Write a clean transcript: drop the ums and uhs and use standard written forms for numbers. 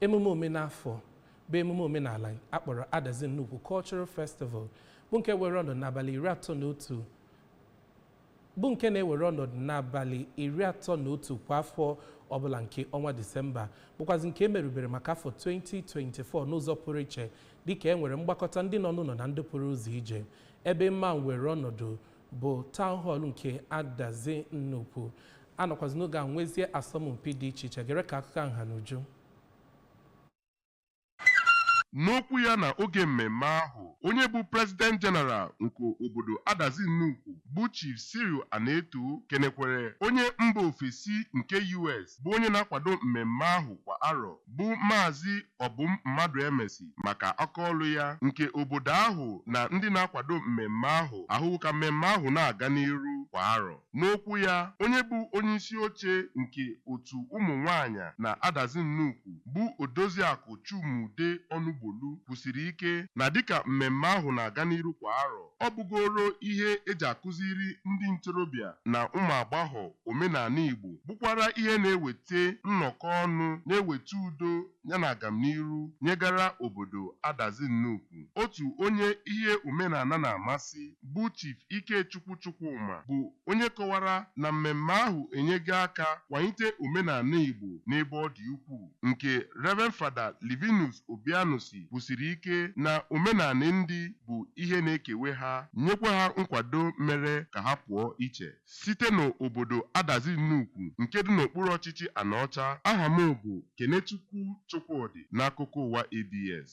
Emume omenafọ bụ emume omenala akpọrọ Adazi Nnukwu Cultural Festival, bụ nke were ọnọdụ n'abalị 31, bụ nke na-ewere ọnọdụ n'abalị 31 kwa afọ ọbụla nke ọnwa Disemba, bụkwazi nke emerubere maka afọ 2024 n'ụzọ pụrụ iche, dịka e nwere mgbakọta ndị nọ n'ụlọ na ndị pụrụ ụzọ ije. Ebe mma were ọnọdụ bụ Town Hall nke Adazi Nnukwu. Anọkwazi n'oge a nwezie asọmpi dị iche iche. Gere ka akụkọ nha n'uju. N'okwu ya na oge mmemme ahụ, onye bụ President General nke obodo Adazi Nnukwu, bụ Chief Cyril Aneto, kenekwere onye mba ofesi nke US, bụ onye na-akwado mmemme ahụ kwa arọ, bụ Maazị Obum Mmadụ Emesi, maka akaọlụ ya nke obodo ahụ na ndị na-akwado mmemme ahụ ahụ ka mmemme ahụ na-aga n'iru kwa arọ. N'okwu ya, onye bụ onye isi oche nke otu ụmụ nwanyị na Adazi Nnukwu, bụ Odoziakụ Chumude Ọnụgbolu, kwusiri ike na dịka mmemme ahụ na-aga n'iru kwa arọ, ọ bụgoro ihe eji akụziri ndị ntorobịa na ụmụ agbọghọ omenala Igbo, bụkwara ihe na-eweta nnọkọ ọnụ, na-eweta udo ya na agamniru nyegara obodo Adazi Nnukwu. Otu onye ihe omenala na-amasị, bụ Chief Ikechukwu Chukwuma, bụ onye kọwara na mmemme ahụ enyego aka kwalite omenala Igbo n'ebe ọ dị ukwuu, nke Reverend Father Livinus Obianosi kwusiri ike na omenala ndị bụ ihe na-ekewe ha, nyekwa ha nkwado mere ka ha pụọ iche. Site n'obodo Adazi Nnukwu nke dị n'okpuru ọchịchị Anaọcha, aha m bụ Kenechukwu Chukwudị, n'akụkọ ụwa ABS.